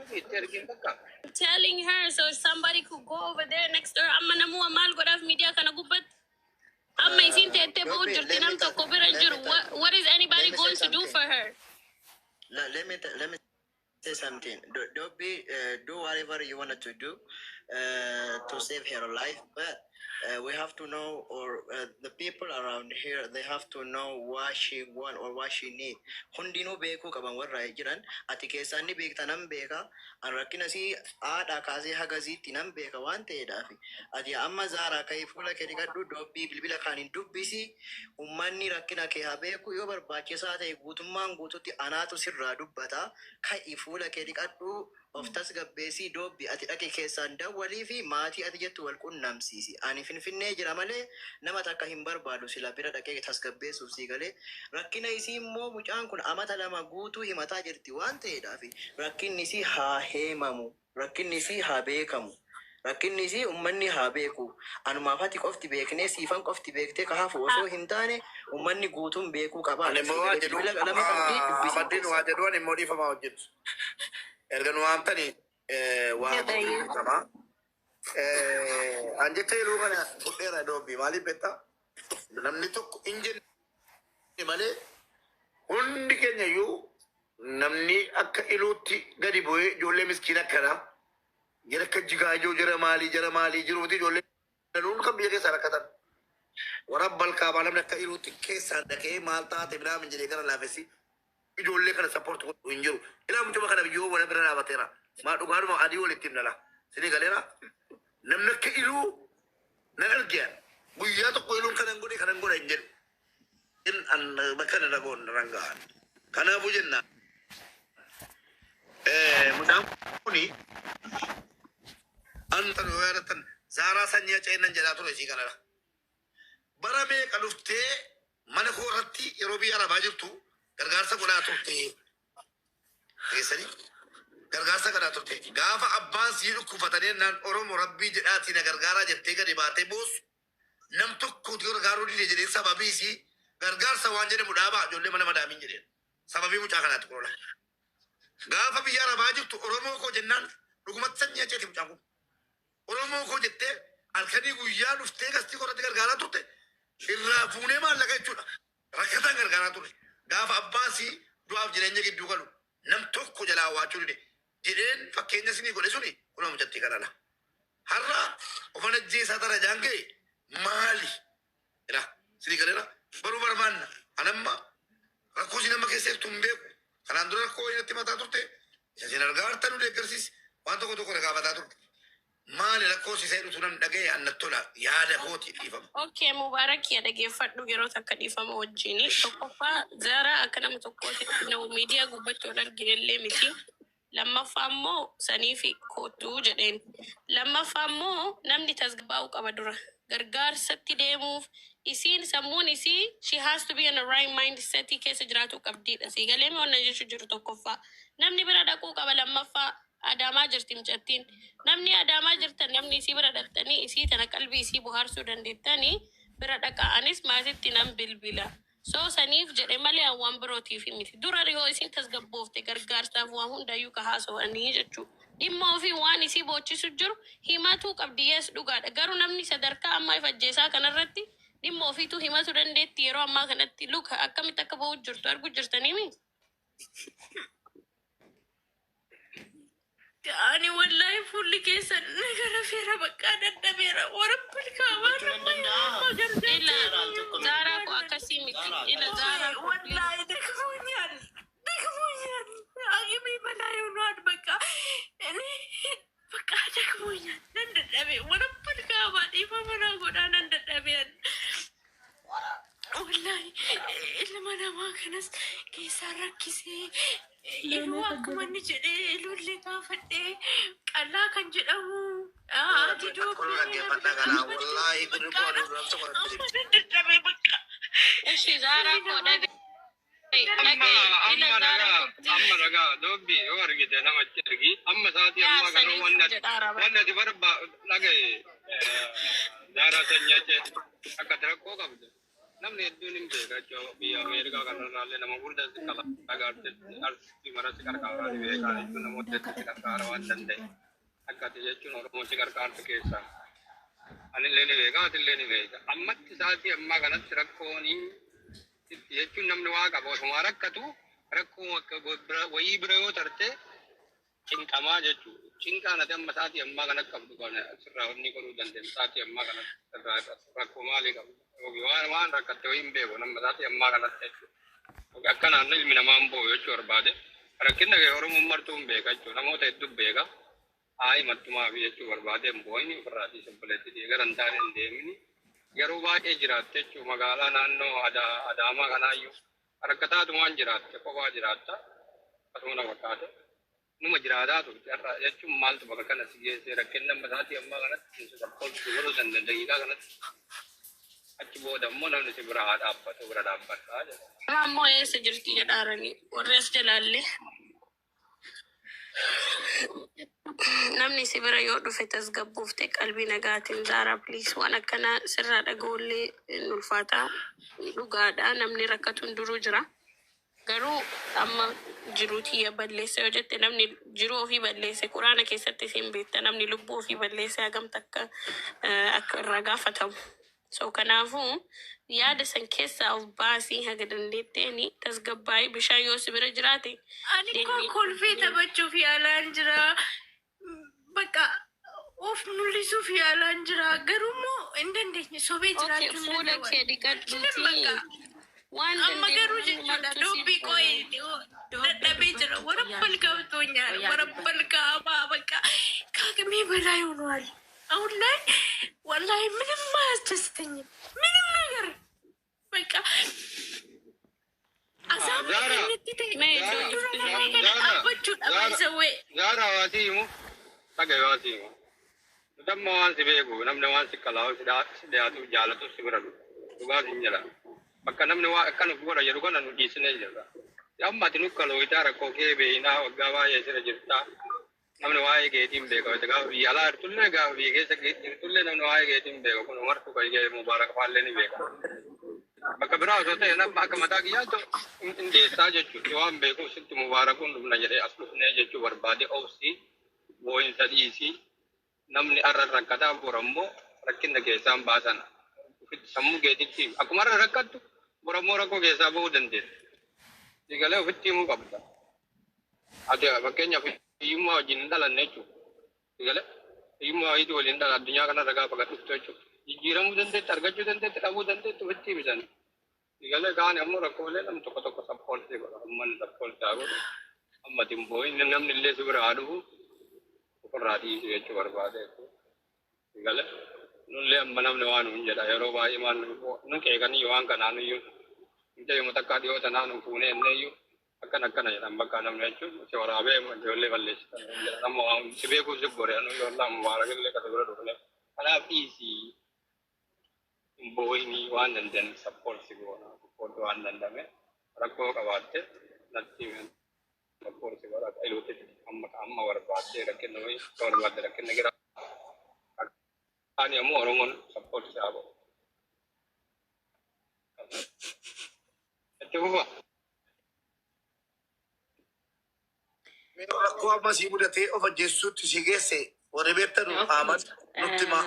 Miti itti ergiin bakka. Telling her so somebody could go over there next door. Amma namuu maal godhaaf miidiyaa kana gubbatti? Amma isiin teettee ba'uu Dobby, jirti, let me nam tokko bira hin let me jiru. What is let anybody me say going to do something. for her? Let me say something. Dobby, do whatever you wanted to do to save her life, but we have to know, or the people around here, they have to know what she want or what she need. Hundinuu beekuu qaban warra jiran. Ati keessaan ni beekta, nan beeka. An rakkina sii haadhaa kaasee haga siitti nan beeka waan ta'eedhaaf. Ati amma Zaaraa ka'ee fuula kee dhiqadhu, Dobbii bilbila kaaniin dubbisi. Ummanni rakkina kee haa beeku. Yoo barbaachisaa ta'e guutummaan guututti anaatu sirraa dubbata. Ka'i, fuula kee dhiqadhu, of tasgabbeessii. Dobbi, ati dhaqi keessaan dawwalii fi maatii ati jettu wal qunnamsiisi. Ani Finfinnee jira malee nama takka hin barbaadu sila bira dhaqee tasgabbeessuuf sii galee. Rakkina isii immoo mucaan kun amata 2 guutuu himataa jirti waan ta'eedhaaf rakkinni isii haa heemamu. Rakkinni isii haa beekamu. Rakkinni isii ummanni haa beeku. Anumaaf ati qofti beeknee, siifan qofti beektee ka hafu osoo hin taane ummanni guutuun beekuu Ani qabaadha. immoo Sii waa galee jedhu bilbila qalama qabdii dubbisii Ahmadiin waa keessa. jedhu, ani immoo dhiifamaa hojjetu. Erga nu waamtanii waa jedhu qaba. An jecha yeroo kana fudheera, Dobbi, maaliif beektaa? Namni tokko hin jenne malee hundi keenya iyyuu namni akka iluutti gadi bu'ee ijoollee miskiina akkanaa jara akka jigaajoo, jara maalii, jara maalii jiruuti, ijoollee danuun kan biyya keessaa rakkatan. Warra balkaabaa namni akka iluutti keessaan dhaqee maal taate minaamin jedhee gara laafessi ijoollee kana support godhu hin jiru. Ilaa, mucuma kana biyyoo wala bira dhaabateera. Maa dhugaadhuma adii walitti himnala. Sinii galeera. Namni akka iluu nan argee guyyaa tokko iluun kanan godhe kanan godhe hin jedhu. In an bakka kana ragoon rangaan. Kanaafuu jenna mucaan kuni an tan yoo yaadatan Zaaraa sanyii aceennan jedhaa ture isii kanadha. Bara meeqa dhuftee mana koo irratti yeroo biyya arabaa jirtu gargaarsa godhaa turte. Geessanii gargaarsa godhaa turte. Gaafa abbaan sii dhukkufatanii naan Oromo Rabbii jedhaatii na gargaaraa jettee gadi baatee boosu nam tokkotu gargaaruu dide jedhee sababii isii gargaarsa waan jedhamu dhaabaa ijoollee mana madaamiin jedheen. Sababii mucaa kanaatti kunuula. Gaafa biyya arabaa jirtu Oromoo koo jennaan dhugumatti sanyii aceeti mucaan kun. Oromoo koo jettee halkanii guyyaa dhuftee gastii korratti gargaaraa turte, irraa fuunee maallaqa jechuudha. Rakkataan gargaaraa ture. Gaafa abbaan sii du'aaf jireenya gidduu galu nam tokko jalaa waachuu dide jedheen fakkeenya isinii godhe suni kunoo mucattii kanadha. Har'a ofan ajjeesaa darajaan ga'e maali? Ila isinii galeera, baruu barbaanna. Anamma rakkoo isin amma keessa jirtu hin beeku. Kanaan dura rakkoo wayii natti mataa turte. Isa isin argaa harta nu deeggarsiis waan tokko tokko na gaafataa turte. Maali rakkoo si seerutu namni dhaga'e annatti tola, yaada kooti, dhiifama. Okay, Mubaarak, yaa dhageeffadhu yeroo takka dhiifama wajjini. Tokkoffaa, Zaaraa akka nama tokkootti nama miidiyaa gubbatti wal arginellee miti. Lammaffaa immoo saniifi koottuu jedheen. Lammaffaa immoo namni tasgabbaa'uu qaba dura. Gargaarsatti deemuuf isiin sammuun isii she has to be in the right mindset keessa jiraachuu qabdiidha. Sii galee mi wannan jechuu jiru tokkoffaa. Namni bira dhaquu qaba lammaffaa. Adaamaa jirti mucattiin. Namni Adaamaa jirtan, namni isii bira dhaqxanii isii tana qalbii isii bohaarsuu dandeettanii bira dhaqaa. Anis maatitti nan bilbila. So saniif jedhe malee an waan birootiif miti. Dura yoo isin tasgabboofte gargaarsaaf waa hundayyuu ka haasawanii jechuu. Dhimma ofii waan isii boochisu jiru himatuu qabdi, yes, dhugaadha. Garuu namni sadarkaa ammaa if ajjeesaa kanarratti dhimma ofiituu himatu dandeetti yeroo ammaa kanatti luka akkamitti akka ba'u jirtu argu jirtaniimi? Ani wallahi fuulli keessan na gara feera, bakka dadhabeera. Warabbil kaabaa Dubbachuu nan danda'a. Ila Zaaraa al tokko Zaaraa ko akkasii miti. Ila Zaaraa ko please. ወላሂ ደክሞኛል፣ ደክሞኛል። አቅሜ በላይ ሆኗል። በቃ እኔ በቃ ደክሞኛል። nan dadhabe, warabbil kaabaa, dhiifama naa godhaa, nan dadhabe. Wallahi ilma namaa kanas keessaan rakkisee iluu akkuma inni jedhee iluullee gaafadhee qal'aa kan jedhamu ati Kun dhaggeeffadhaa kana wallaahi kun immoo ani duraan tokko natti amma nan dadhabe bakka. እሺ Zaaraa ko dhaga'i Amma dhaga'i ila amma Zaaraa dhagaa ko please. Amma dhagaa, Dobbi, yoo argite namatti ergi amma sa'aatii Yaa ammaa kana saniif wanni ati jedhaara bara. wanni ati barba dhagaye, Zaaraa sanyii achee akka ati rakkoo qabdu. Namni hedduun hin beeka jechuudha. Biyya Ameerikaa kanarraallee nama guddaa si kalaqa artistii mara si qarqaaraa ni beekaa jechuun namoota hedduu si qarqaara waan danda'e. Akka ati jechuun Oromoo si qarqaartu keessaa. Anillee ni beeka, atillee ni beeka. Ammatti sa'aatii ammaa kanatti rakkoon itti jechuun namni waa qaba osuma rakkatu rakkoo akka wayii bira yoo tarte cinqamaa jechuudha. Cinqaan ati amma sa'aatii ammaa kanatti qabdu kana sirraa wanni godhuu dandeenya. Sa'aatii ammaa kanatti sirraa rakkoo maalii qabdu? Yookiin waan rakkatte wayii hin beeku nama sa'aatii ammaa kanatti jechuudha. Yookiin akkanaan ilmi namaa hin boo'u jechuu barbaade. Rakkinna kee Oromoon martuu hin beeka jechuudha. Namoota hedduu beeka. Haa himattumaa fi jechuu barbaade hin boo'ini ofirraa dhiisa obboleettii gara hin taane hin deemini. Yeroo baay'ee jiraatte jechuudha magaalaa naannoo Adaamaa kanaayyuu rakkataatumaan jiraatte kophaa jiraatta akkasuma nama fakkaate. Numa jiraataa turte har'a jechuun maaltu bakka kana si geesse rakkinni amma sa'aatii ammaa kanatti si support godhuu danda'an daqiiqaa kanatti achi booda immoo namni si bira haa dhaabbatu bira dhaabbadhaa jedha. Amma ammoo eessa jirti jedhaaranii warri as jalaallee namni si bira yoo dhufe tasgabboofte qalbii nagaatiin. Zaaraa, please, waan akkanaa sirraa dhaga'ullee hin ulfaata. Dhugaadha, namni rakkatu hunduruu jira. Garuu amma jiruu tiyya balleessa yoo jette, namni jiruu ofii balleesse, quraana keessatti isin beekta, namni lubbuu ofii balleesse hagam takka akka irraa gaafatamu. So kanaafuu yaada san keessaa of baasii haga dandeetteeni tasgabbaa'ii bishaan yoo si bira jiraate Ani koo deemii. Kolfee taphachuuf yaalaan jira. Bakka of mul'isuuf yaalaan jira. Garuu immoo hin dandeenye, sobee Okay, jiraachuu hin fuula danda'u. kee Jilin dhiqadhuutii bakka waan amma garuu dandeettu jechuudha martuu siif dubbii godha. ቆይ dadhabee jira. ወረበል ገብቶኛል። ወረበል ካባ በቃ ከአቅሜ በላይ ሆኗል። አሁን ላይ ወላሂ ምንም አያስደስተኝም። ምንም ነገር በቃ አሳማ Zaara, kanatti ta'e Mee iddoo dura jirtu nama kana Zaara, dhaabbachuudha Zaara, baay'isawee. Zaara waasii himu dhagaye waasii himu. Nutamma waan si beeku namni waan si kalaa'u si dhiyaatu jaalatu si bira dhufu. Dhugaa sin jedha. Bakka namni waa akkana godha jedhu kana nu dhiisnee jirra. Amma ati nu kalooyitaa rakkoo kee beeynaa waggaa baay'ee sira jirtaa. Namni waa'ee keetiin beeka. Gaafa biyya alaa jirtullee gaafa biyya keessa jirtullee namni waa'ee keetiin beeka. Kun martuu kan Mubaarak faallee ni beeka. Bakka biraa osoo ta'e nama akka mataa kiyyaatti hin deessaa jechuudha. Waan beekuuf sitti Mubaarakuun dhufna jedhee as dhufnee jechuu barbaade. Obsii, boo'insa dhiisii, namni har'a rakkataa bor ammoo rakkina keessaan baasan. Ofitti sammuu keetitti akkuma har'a rakkattu bor ammoo rakkoo keessaa bahuu dandeessa. Siigalee ofitti himuu qabda. Ati fakkeenyaaf hiyyummaa wajjin hin dhalanne jechuudha. Siigalee hiyyummaa wayiitu waliin dhala addunyaa kanarra gaafa gad dhuftu jechuudha. Jijjiiramuu dandeetti, argachuu dandeetti, dhabuu dandeetti ofitti himisan. Siigalee kaan ammoo rakkoolee namni tokko tokko support godha. Uummanni support haa godhu. Amma timboo namni illee si bira haa dhufu ofirraa dhiisu jechuu barbaade jechuudha. Siigalee nullee amma namni waan nuun jedha yeroo baay'ee maal nu qeeqanii waan kanaan iyyuu mucayyoo takkaa dhiyoo tanaa nu fuunee inneeyyuu akkana akkana jedhan bakka namni jechuun si waraabee ijoollee balleessitan jedhan amma waan si beekuuf si gore anu yoo Mubaarak illee kasa bira dhufne. Kanaaf dhiisii, hin boo'inii, waan danda'an support si goona, support waan dandame rakkoo qabaatte natti support si godha iluutti amma amma barbaaddee rakkina wayii barbaadde rakkina gira ani ammoo Oromoon support si haa godhu. Itti fufa. Rakkoo amma sii mudatee of ajjeessuutti si geesse warri beektan Ahmad nutti himaa.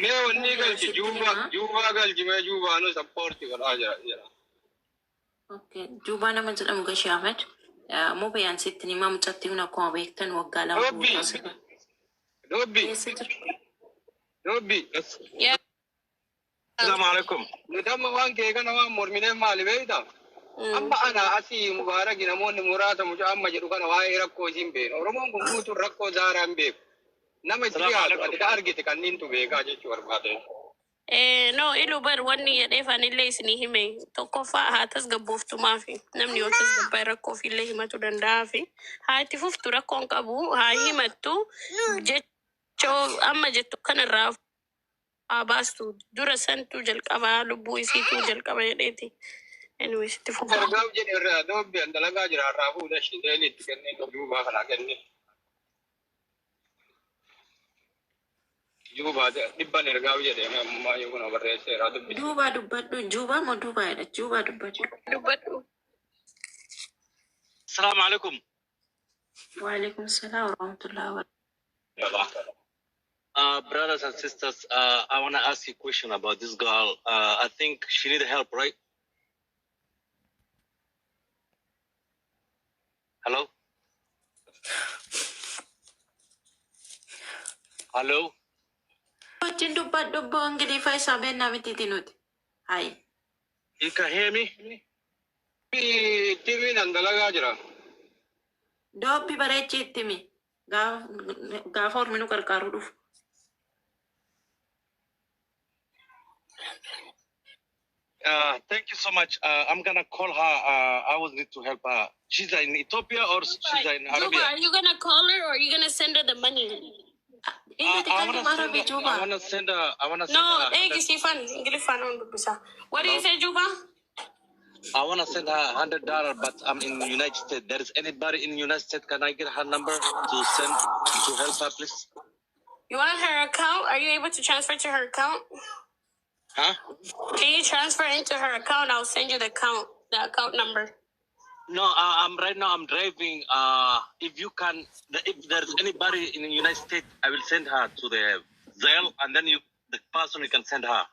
Mee wanni galchi juubaa juubaa galchi mee juubaanu support godhaa jira jira. Okay. Juubaa nama jedhamu Gashii Ahmed. Moo bayaan sitti himaa, mucattiin kun akkuma beektan waggaa 2 Dobbi. Guutuu asirra. Dobbi. Keessa jiru. Dobbi. Yaa. Assalamu alaikum. Nuti amma waan kee kana waan morminee maali beektaa? Amma ana asii Mubaaraki namoonni muraasa mucaa amma jedhu kana waa'ee rakkoo isiin beeknu. Oromoon kun guutuun rakkoo Zaaraa hin beeku. Nama itti dhiyaatu ati ka argite kanniintu beekaa jechuu barbaade. No, ilu bar wanni jedheef anillee isinii hime. Tokkoffaa haa tasgabbooftumaafi namni yoo tasgabbaa'e rakkoo ofiillee himatu danda'aafi haa itti fuftu rakkoon qabu haa himattu jechoo amma jettu kanarraa haa baastu dura santu jalqabaa lubbuu isiitu jalqaba jedheeti. Anyways, itti fufa. Ergaaf jedhe irraa dobbi an dalagaa jira irraa fuudha shiteeli itti kennee duubaa kanaa kennee. Juubaa dhibban ergaa jedhee ammaa yoo kun barreesseera dubbisi. Duubaa dubbadhu. Juubaa moo duubaadha? Juubaa dubbadhu. Dubbadhu. السلام عليكم. وعليكم السلام ورحمة الله وبركاته. Brothers and sisters, I want to ask you a question about this girl. I think she need help, right? Hello? Hello? Wajjin dubbadhu obbo Ingiliffaa isaa beennaa mitiiti nuti. Hayi. You can hear me? TV'n an dalagaa jira. Doobbi bareechii itti himi. Gaafa ormi nu gargaaruu dhufu. Thank you so much. I'm gonna call her. I was need to help her. She's in Ethiopia or she's in Juba, Arabia? are you gonna call her or are you gonna send her the money? Inni I wanna xiqqaatu send Arabii her. I Juba. wanna send her. I wanna send No, her. eegi siifan Ingiliffaan on dubbisa. What do you say, Juba? I wanna send her $100, but I'm in the United States. There is anybody in the United States? Can I get her number to send to help her, please? You want her account? Are you able to transfer to her account? Huh? Can you transfer into her account? I'll send you the account number. No, I'm right now. I'm driving. If you can, if there's anybody in the United States, I will send her to the Zelle, and then you, the person you can send her.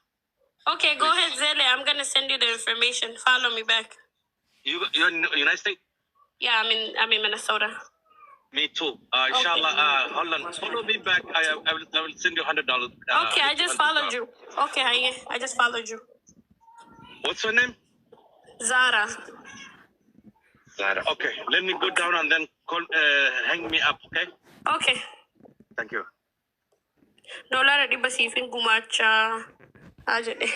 Okay, go ahead, Zelle. I'm gonna send you the information. Follow me back. You're in the United States? Yeah, I'm in Minnesota. Me too. Inshallah. Hold on. Follow me back. I will send you $100. Okay, I just followed you. Okay, I just followed you. What's your name? Zara. Zara. Okay. Let me go down and then call. Hang me up. Okay. Okay. Thank you. Doolaara 100 siifin gumaachaa haa jedhe.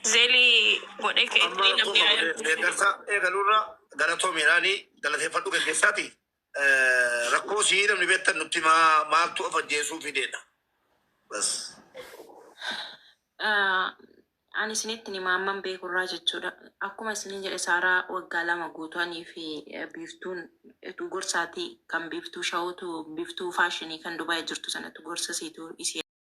Zelle godhee Amma ka'e namni haa ergu. Deeggarsa eegaluurra galatoo miidhaanii galateeffadhu gaggeessaati. Rakkoo sii namni beektan nutti maaltu of ajjeesuu fideedha. Bas. Ani isinitti hima amman beekurraa jechuudha. Akkuma isinin jedhe Saaraa waggaa 2 guutuanii fi biiftuun utuu gorsaatii kan biiftuu shawutu biiftuu faashinii kan Dubaay jirtu sanatu gorsa siitu isii